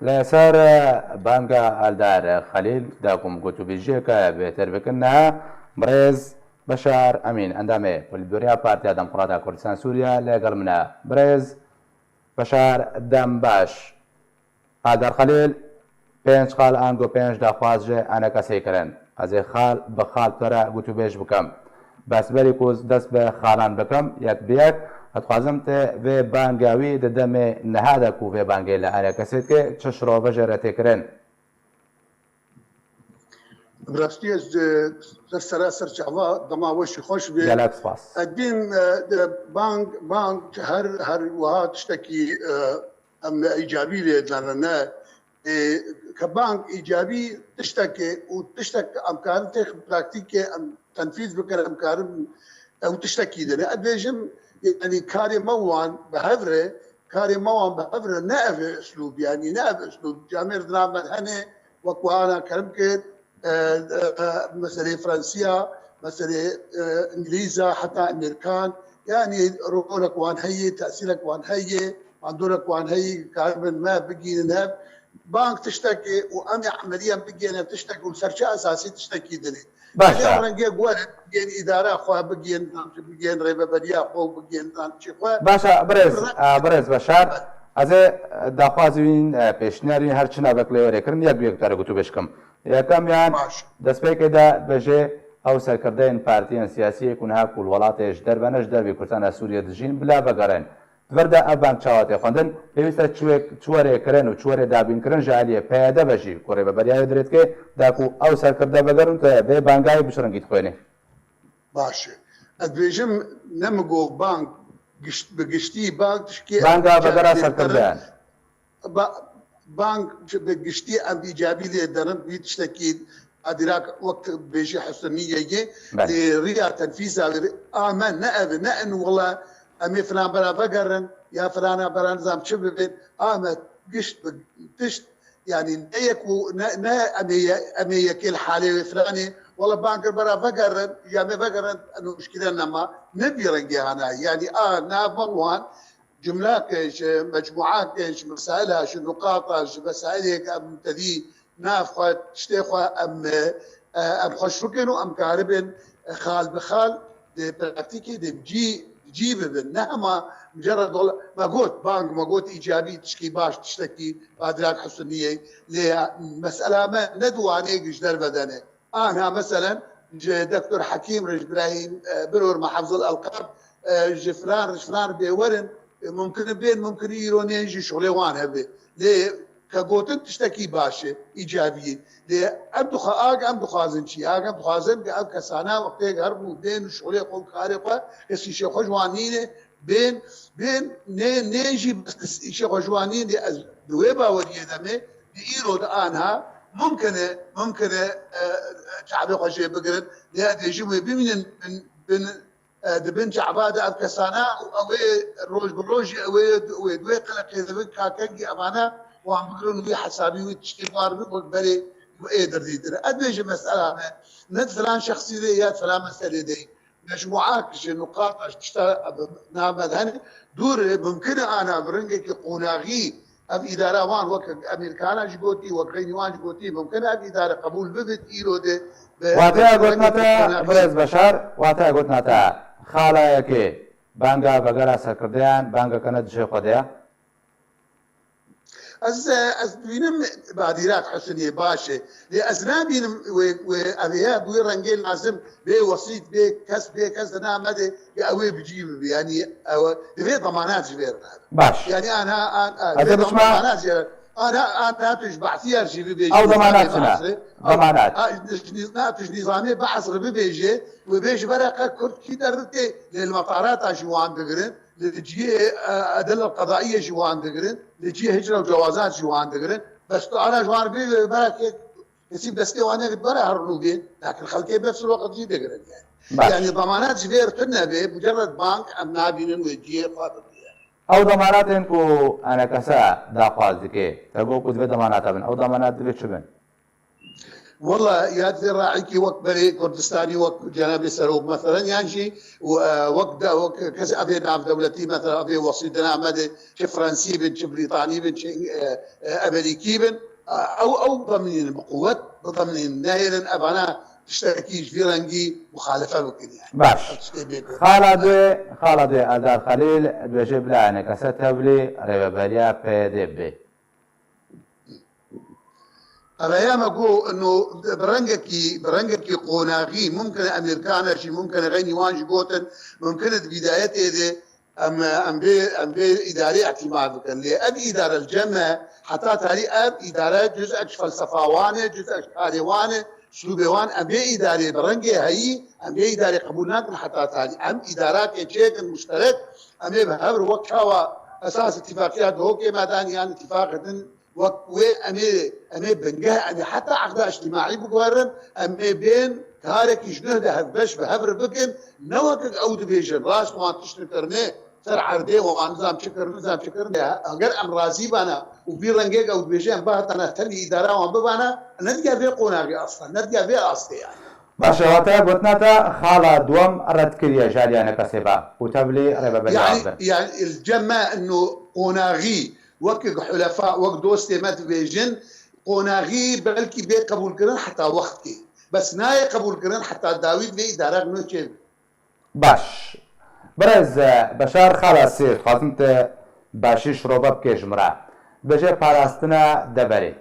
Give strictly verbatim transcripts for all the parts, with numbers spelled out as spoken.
Li ser banga Eldar Xelîl de ku em gotûbêjiyeke bêtir bikin, niha birêz Beşar Emîn, endamê Polîtbûroya Partiya Demokrata Kurdistan Sûriye, li gel min e. Birêz Beşar, dem baş. Eldar Xelîl, pênc xal ango pênc daxwaz ji E N K S'ê kirin. Ez ê xal bi xal te re gotûbêj bikim. Bes berî ku ez dest bi xalan bikim, yek bi yek, ez dixwazim te vê banga wî di demê niha de ku vê bangê li E N K S'ê dike, çi şirovajê re tê kirin? Bi rastî ez, e, ser sera ser çava dema weş û xweş bê. Gelek spas. Edîn, e, de bang, bang her, her wiha tiştekî, e, em îcabî lê dane, ne. E, ke bang îcabî tiştekê û tiştek em karin têxin praktîkê em tenfîz bikin, em karin ew tiştekî din e. Ez bêjim, yanî karê me wan bi hev re, karê me wan bi hev re ne ev e uslûb, yanî ne ev e uslûb. Camêr di nav me de hene, wek wana kerim kir, e, e, e, meselê Fransiya, meselê, e, Îngilîza, heta Amerîkan, yanî rolek wan heye, tesîrek wan heye, mandorek wan heye, karibin me bigînin hev. Bang tiştekê û em ê emeliyan bigihînin tiştek û li ser çi esasî tiştekî din e. Baş e. Eger rengê were bigihên îdara xwe, bigihên, bigihên rêveberiya xwe û bigihên çi xwe. Baş e, birêz, Re- e, birêz Beşar. Ez ê daxwazî wîn, e, pêşniyarî her çi navek lê were kirin, yek bi yek te re gotûbêj kim. Yekemiyan, Baş. Destpêkê de bêje ew serkirdeyên partiyên siyasî ku niha ku li welatê ji derve ne ji dervê Kurdistana Sûriyê dijîn, bila vegerin. Di vir de ev bang çawa tê xwendin? Pêwîst e çi wê, çi were kirin û çi were dabînkirin ji aliyê P Y D ve jî ku rêveberiya wê dirêt dike, da ku ew serkirde vegerin, tu vê bangayê bi çi rengî dixwênî? Baş e. Ez dibêjim, ne min got bang, gişt-, bi giştî bang tişkê Banga vegera serkirdeyan. Ba-, bang bi giştî em îcabî lê derin, wî tiştekî Adîrak wek bêjî Husnî ye yê, Belê. Lê riya tenfîza wê a me ne ev e, ne in wela em ê filan bera vegerin, ya filana bera nizam çi bibin, a me gişt bi tişt, yanî ne yek û ne, ne em ê ye-, em ê yekê li halê wê filanê, wela bang kir bera vegerin, ya me vegerin, eno muşkîle nema, ne vî rengê hana, yanî a nav me wan, cumlakê ji mecmuakê, ji mesaila, ji nuqata, ji mesailê ke em tevî nav xwe, tiştê xwe em, e, em xweş bikin û em karibin, e, xal bi xal di praktîkê de cî, cî bibin. Ne hema mucerred wela me got, bang me got îcabî tişkî baş, tiştekî Adîrak Husnî ye. Lê mesela me ne di wanê ji derve de ne. Anha meselen ji Doktor Hekîm re, ji Birahîm, e, Biror, me Hafzul Elkab, e, ji filan re, ji filan re bê werin, e, mumkin e bên, mumkin e îro nên jî şixulê wan hebe. Lê ke gotin tiştekî baş e, îcabî ye. Lê em dixwa-, ag em dixwazin çi? Ag em dixwazin ke ev kesana wextê herin û bên û şixulê xwe û karê xwe, kes îşê xwe ji wan nîne, bên, bên nê, nên jî bes kes îşê xwe ji wan nîne. Ez di wê baweriyê de me, di îro de anha mumkin e, mumkin e, e, çavê xwe jê bigirin. Lê ez dibêjim wê bimînin bin, bin, e, di bin çava de ev kesana û ew ê roj bi rojî ew ê, ew ê di wê qeleqê de bin kakengî evana wan bigirin û wî hesabî wî tiştê wan bin wek berê wê ê dirdîtin. Ez dibêjim mesela me ne di filan şexsî de ya filan meselê de ye. Mecmuak ji nuqata ji tişta name de hene dûr e, mumkin e ana bi rengekî qonaxî ev îdara wan wek Amerîkana jî gotî, wek xeynî wan jî gotî, mumkin e ev îdare qebûl bibit îro de bi Wateya gotina te, qonaxî. Birêz Beşar, wateya gotina te, xalayekê banga vegera serkirdeyan, bangeke ne di cihê xwe de ye? Ez, ez dibînim Badîrak Husniyê baş e. Lê ez nabînim wê, wê ev ê bi wî rengê lazim bê wesît, bê kes, bê kes di nav me de, ya ew ê bi cî bibe. Yanî ew divê demanat ji vê re nabe. Baş. Yanî ana, an, an, Ez ê divê biçime demanat ji, ana, ana tu ji Be'siyê jî bibêjî. Ew demanat çi ne? Demanat. A, ji niz-, na tu ji nîzamê Be's re bibêjê, wê bê ji ber e qe Kurd kî derditê, lê li metarata jî wan digirin. Li cihê, e, edil qedaiyê jî wan digirin, li cihê hicre û cewazat jî wan digirin. Bes tu ana ji wan bê, berekê kesî destê wan neket bere her rû bê. Lakin xelkê bes wext jî digirin yani. Baş. Yani demanat ji vê re tune bê, mucerred bang em nabînin wê cihê xwe bibî yani. Ew demanatên ku E N K S daxwaz dike, te got ku divê demanata bin. Ew demanat divê çi bin? Wela ya divê raîkî wek berê Kurdistanî, wek cenabê serok, meselen, yan jî, e, wek de, wek kes evê navdewletî, meselen, evê wesî dinamedê, çi Fransî bin, çi Brîtanî bin, çi, e, e, Emerîkî bin, e, ew, ew bidemnînin, bi quwet bidemnînin, nehêlin evana tiştekî ji vî rengî muxalefe bikin, yani. Baş. Ev tiştê bê. Xala dê, xala dê Eldar Xelîl, dibêje bila enekese tevlî rêveberiya P D B. Ev ya me got, ino bi rengekî, bi rengekî qonaxî, mumkin e Emerîkana jî, mumkin e xeynî wan jî gotin, mumkin e di bîdayetê de em, em bê, em bê îdarê îtîmad bikin. Lê ev îdare li cem me heta tarî ev îdare cuzek ji felsefa wan e, cuzek ji karê wan e, uslûbê wan, em bê îdarê bi rengê heyî, em bê îdarê qebûl nakin heta tarî. Em îdarakê çêkin muşterek, em ê bi hev re wek çawa esas îtîfaqiya Duhokê me dan yan îtîfaqê din, wek wê em ê, em ê bingeh, em ê heta aqda îctimaî biguherin, em ê bên karekî ji nuh de hevbeş bi hev re bikin, ne wekek ew dibêjin, rast wan tiştin kirine, ser erdê wan nizam çi kirin, nizam çi kirin. Eger em razî bana û vî rengê ew dibêje, em bihatana tevî îdara wan bibana, ne diya vê qonaxî aslan, ne diya vê astê yani. Baş e, wateya gotina te xala duwem red kiriye ji aliyê enekesê ve û tevlî rêveberiya Yani, bin. Yani li cem me ino qonaxî wek hulefa, wek dostê me dibêjin, qonaxî belkî bê qebûlkirin heta wextkê. Bes nayê qebûlkirin heta dawî divê îdarek nû çêbe. Baş. Birêz, e, Beşar Xalasî, dixwazim te başî şirobe bikê ji min re. Dibêje parastina deverê.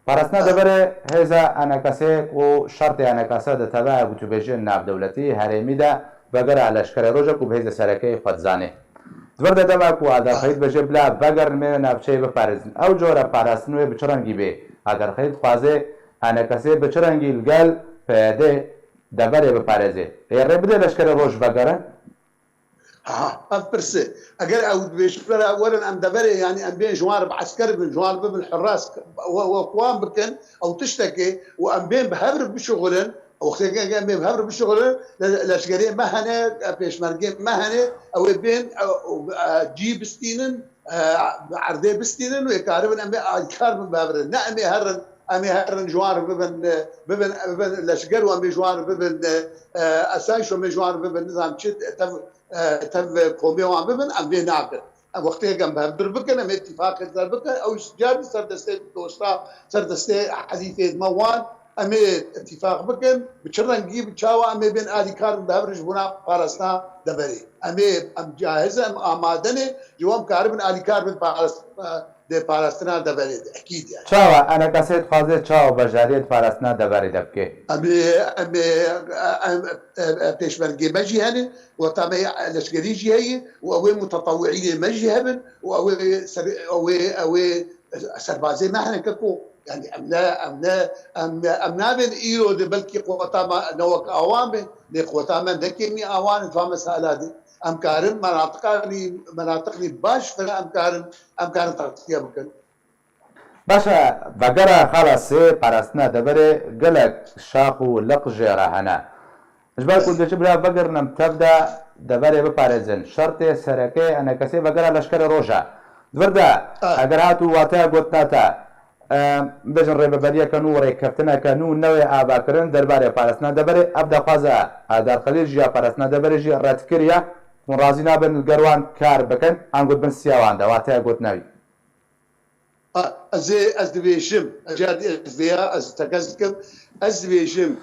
Parastina deverê hêza enekesê û şertê enekese di tevaya gotûbêjiyên navdewletî herêmî de vegera leşkerê rojek û bi hêzê serekeyê xwe dizanê. Di vir de dema ku Eldar Xelîl dibêje bila vegerin mêne navçeyê biparêzin. Ew cora parastin wê bi çi rengî bê? Eldar Xelîl dixwaze enekesê bi çi rengî li gel P Y D deverê biparêzê? Ê rê bide leşkerê roj vegerin? Ha, ev pirs e. Eger ew dibêjin, were, werin em deverê, yani em bên ji wan re bi esker bin, ji wan re bibin hurras, we, we wan bikin, ew tiştekê, û em bên bi hev re bişuxulin, wextê ke em bên bi hev re bişuxulin, le-, leşkerê me hene, pêşmergê me hene, ew ê bên, ew, ew, e, cî bistînin, e, erdê bistînin û ê karibin em ê alîkar bin bi hev re. Ne em ê herin, em ê herin ji wan re bibin, e, bibin, bibin leşker û em ê ji wan re bibin, e, e, esayiş û em ê ji wan re bibin, nizam çi, tev, e, tev komê wan bibin, em vê nakin. Em wextê em bi hev dir bikin, em ê îtîfaqê ser bikin, ew carî ser destê dosta, ser destê hezîfê me wan, em ê îtîfaq bikin, bi çi rengî, bi çawa em ê bên alîkar bin bi hev re ji bona parastina deverê. Em ê, em cahiz in, em amade ne, ji wan em karibin alîkar bin parast-, dê parastina deverê de, ekîd yani. Çawa enekesê dixwaze çawa bejariyê di parastina deverê de bike? Em ê, em ê, em, em, em pêşmergê me jî hene, weta me ya leşkerî jî heye û ew ê mutetewîînê me jî hebin û ew ê ser-, ew ê, ew ê serbazê me hene keko. Yani em ne, em ne, em, em nabên îro de belkî quweta me ne wek awan be, lê quweta me ne kêmî awan in di va mesela de. Em karin menatiqanî, menatiqî baş fena em karin, em karin textiye bikin. Baş e, vegera xala sê parastina deverê gelek şax û liq jê re hene. Ji ber ku dibêjin bila vegerin em tev de deverê biparêzin. Şertê sereke enekesê vegera leşkerê roj e. Di vir de, eger hat û wateya gotina te, em, bêjin rêveberiyeke nû, rêkeftineke nû newê avakirin derbarê parastina deverê, ev daxwaza Eldar Xelîl jî ya parastina deverê jî red kiriye. Hûn razî nabin li ger wan kar bikin, an got bin siya wan de, wateya gotina wî. A, ez ê, ez dibêjim, ez car dî ez vêya, ez tekez dikim, ez dibêjim,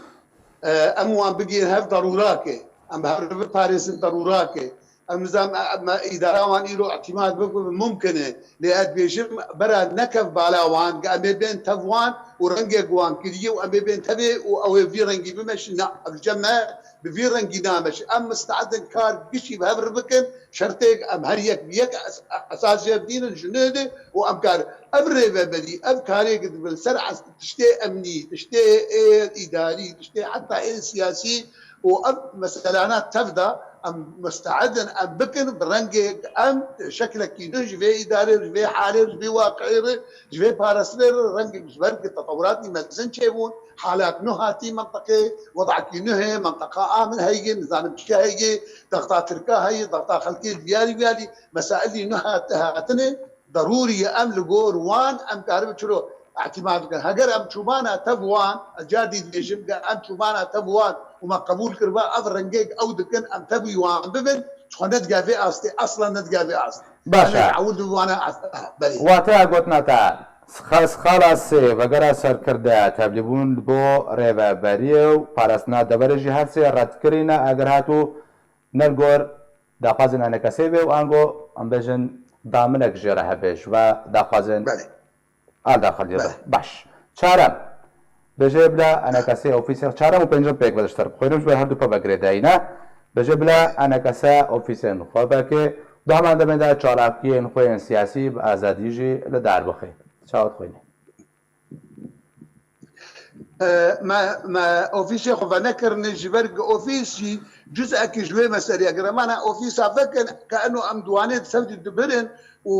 e, em wan bigihîn hev derûrake, em hev biparêzin derûrake, em nizam, e, em îdara wan îro îtîmad bikin, mumkin e, lê ez dibêjim, bera nekev bala wan, ge em ê bên tev wan û rengek wan kiriye û em ê bên tevê û ew ê vî rengî bimeşin, na, ev cem me bi vî rengî nameşin. Em misteedin kar gişî bi hev re bikin, şertêk em her yek bi yek es-, esas jê bidînin ji nû de û em kar, ev rêveberî, ev karê ki dibin ser es-, tiştê emnî, tiştê ê îdarî, tiştê heta ê siyasî û ev meselana tev de em musteedin em bikin bi rengê em şeklekî nû ji vê îdarê, ji vê halê, ji vê waqiê re, ji vê parastinê re rengek ji ber ki tetewuratî mezin çêbûn, halat nû hatî menteqê, wedakî nû heye, menteqa amin heye, nizanim çi heye, dexta tirka heye, dexta xelkê diyarî viyarî, mesailî nû hat-, hatine, derûrî ye em li gor wan em karibin çiro îtîmad bikin. Heger em çûmana tev wan, ez car dî dibêjim, ge em çûmana tev wan û me qebûl kiriba, ev rengek ew dikin, em tevî wan bibin, ji xwe ne dige vê astê, aslan ne dige vê astê. Baş e. Em ê ewil bi wana est-, ah, belê. Wateya gotina te, sxa-, sxala sê, vegera serkirde, tevlîbûn bo rêveberiyê û parastina deverê jî her sê red kirîne, eger hatû ne li gor daxwazên enekesê bê û ango, em bêjin, daminek jê re hebe ji va daxwazên Belê. al daxiliyê re. Belê. Baş. Çarem. Bêje bila enekesê ofîsên çarem û pêncem pêk ve dişter bixwînim, ji ber her du peve girêdayî ne. Bêje bila enekese ofîsên xwe veke. Di heman demê de çalakiyên xwe yên siyasî bi azadî jî li dar bixe. Çawa dixwîne? E, me, me ofîsê xwe venekirine ji ber ku ofîs jî cuzekî ji wê meselê. Eger em ana ofîsa vekin, ke eno em diwanê di sev dî dibirin û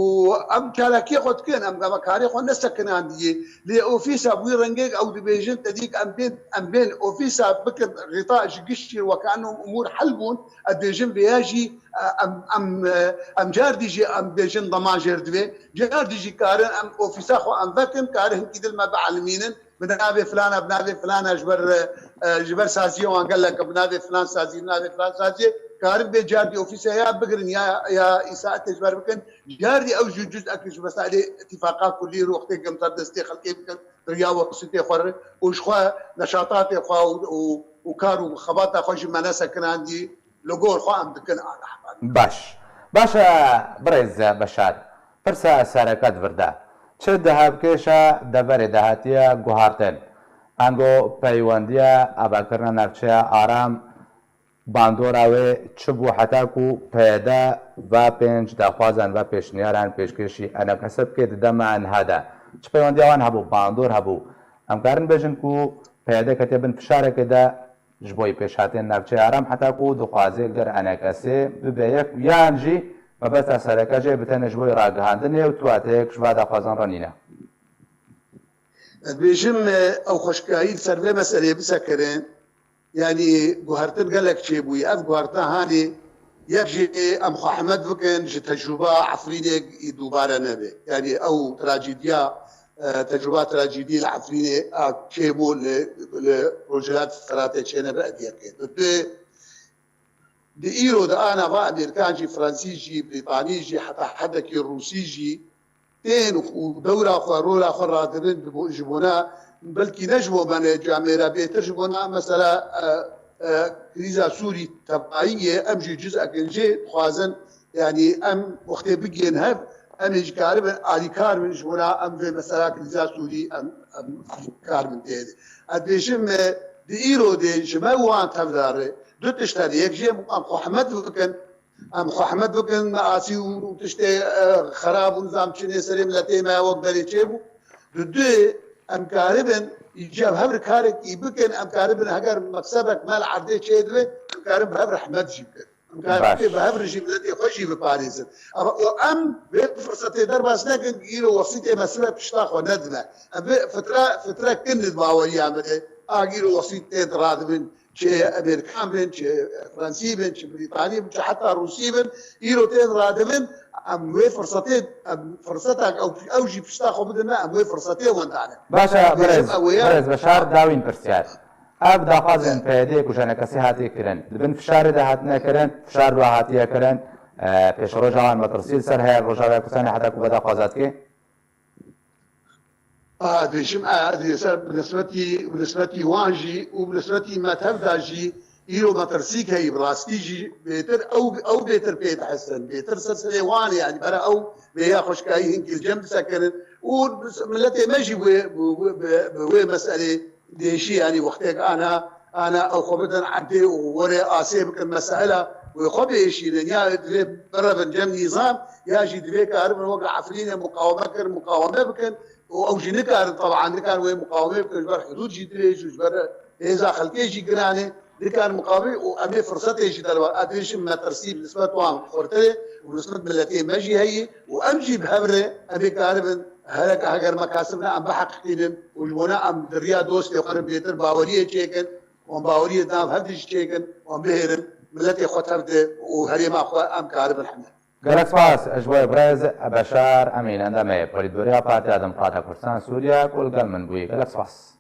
em çalakiyê xwe dikin, em, em karê xwe nesekinandiyê. Lê ofîsa bi wî rengê ew dibêjin, te dî em bên, em bên ofîsa bikin, xîta ji giştî weke eno umûr hel bûn, ez dibêjim vêya jî, e, em, em, e, em car dî jî em dibêjin dema jêr divê. Car dî jî karin em ofîsa xwe em vekin, karin hinkî dil me bielimînin. Bi navê filana, bi navê filana ji ber, e, ji ber saziyê wan gelek, bi navê filan sazî, bi navê filan saziyê, karin bê car dî ofîsa ya bigirin ya, ya îsaetê ji ber bikin. Car dî ew jî cuzek ji meselê îtîfaqa kulî rûxtê gimter destê xelkê bikin, riya wesîtê xwe re û ji xwe neşatatê xwe û, û, û kar û xebata xwe jî me nesekinandî, li gor xwe em dikin ana heman. Baş. Baş e, birêz Beşar. Pirsa sereke di vir de. Çi dehevkêşa deverê de hatiye guhartin? Ango peywendiya avakirina navçeya Aram bandora wê çi bû heta ku P Y D va pênc daxwazan, va pêşniyaran pêşkêşî enekese bike di dema niha de? Çi peywendiya wan hebû, bandor hebû? Em karin bêjin ku P Y D ketiye bin fişarekê de ji bo yê pêşhatên navçeya Aram heta ku dixwaze li gel enekesê bibe yek yan jî mebesta sereke jê bi tenê ji bo yê ragihandinê û tuwateyek ji va daxwazan re nîne. Ez dibêjim, e, ew xweşikayî li ser vê meseleyê bisekirin. Yanî guhertin gelek çêbûyî. Ev guhertina hanê yek jê em xwe ehmed bikin ji tecrûba Efrînê dubare nebe. Yanî ew trajîdiya, e, tecrûba trajîdî li Efrînê a çêbû li, li Rojhilat Firatê çênebe ediyekê. Di, di, di îro di ana va Amerîkan jî, Fransî jî, Brîtanî jî, heta hedekî Rûsî jî tên û dewra xwe, rola xwe radibin ji bo-, ji bona, belkî ne ji bo me ne camêra bêtir ji bona mesela, e, e, krîza Sûrî tevayî ye, em jî cuzek in jê dixwazin, yanî em wextê bigihên hev, em ê jî karibin alîkar bin ji bona em vê mesela krîza Sûrî em, em karibin tê de. Ez dibêjim, e, di îro de ji me wan tevdar e. Du tişt hene. Yek jê em xwe ehmed bikin, em xwe ehmed bikin, me asî û tiştê, e, xerab û nizam çinê serê miletê me wek berê çêbû. Di du em karibin, îca hev re karekî bikin, em karibin heger meksebek me li erdê çêdibe, em karin bi hev re ehmed jî bikin. Em karin Baş. bi hev re jî miletê xwe jî biparêzin. Ama o em vê firsetê derbas nekin, îro wesîtê me sibe pişta xwe nedime. Em vê fitra, fitra kin di baweriya min e. Agîro wesîtê radibin. Çi Amerîkan bin, çi Fransî bin, çi Brîtanî bin, çi heta Rûsî bin, îro tên radibin, em wê firsetê, em firsetak ew, ew jî pişta xwe bidin me, em wê firsetê wendane. Baş e, Em birêz, bêjin, ew ya birêz Beşar, dawîn pirsiyar. Ev daxwazên P Y D ku ji enekesê hatiye kirin, di bin fişarê de hatine kirin, fişar bi hatiye kirin, e, pêşeroja wan metirsî li ser heye Rojavaya Kurdistanê heta ku veda xwazat kê? A, dibêjim, a, dê ser bi nisbetî, bi nisbetî wan jî û bi nisbetî me tev de jî îro metirsîk heyî, bi rastî jî bêtir ew, ew bêtir pê dihesin, bêtir ser serê wan e, yanî bera ew vêya xweşikayî hinkî li cem bisekinin û miletê me jî wê, bi, bi, bi, bi wê meselê dêşî, yanî wextêk ana, ana ew xwe bidin erdê û were asê bikin mesela wê xwe biêşînin, ya divê birevin cem nîzam, ya jî divê karibin wek Efrînê muqaweme kirin, muqaweme bikin û ew jî nikarin, teban nikarin wê muqawemê bikin, ji ber hidûd jî dirêj û ji ber hêza xelkê jî giran e, nikarin muqawemê û em ê firsetê jî derba. Ez dibêjim metirsî bi nisbet wan xurtir e û bi nisbet miletê me jî heye û em jî bi hev re em ê karibin hereka heger mekasib ne em biheqîqînin û ji bona em di riya dostê xwe re bêtir baweriyê çêkin û em baweriyê di nav hev de jî çêkin û em bihêrin miletê xwe tev de û herêma xwe em karibin heme. Gelek spas ji we birêz Beşar Emîn, endamê polîtbûroya Partiya Demokrata Kurdistan Sûriye ku li gel min bûyî. Gelek spas.